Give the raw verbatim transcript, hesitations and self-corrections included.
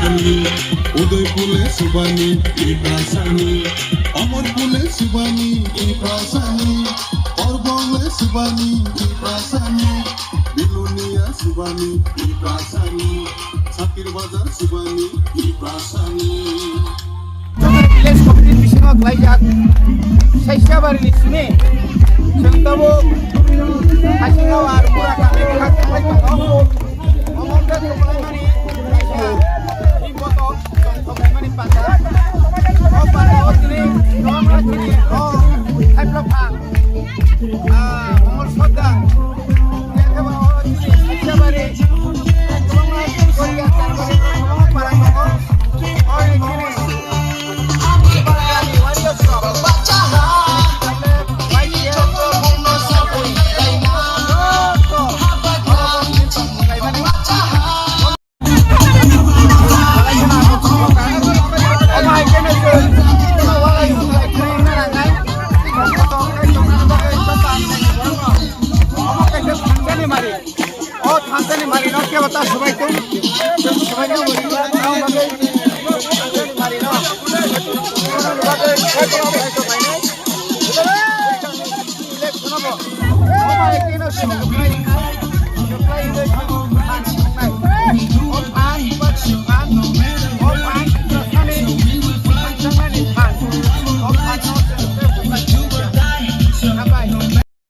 Udaipur le Subani Tiprasani, Amarpur le Subani Tiprasani, Korbong le Subani Tiprasani, Bilonia Subani Tiprasani, Sakir Bazar Subani Tiprasani. Village committee ni bisingo khlaijak Saisabari ni simi chwng tabuk Hasina ar pura kami kha khlai tongo. Omo khe khlaimani kaisa ni boto chwng khlaimani panda. O panda o tini kwbangma chini o haiphla phang, ah, Mongol Sodda. O thansani mari no kebo ta subai tong. Subai tong. Thansani mari no.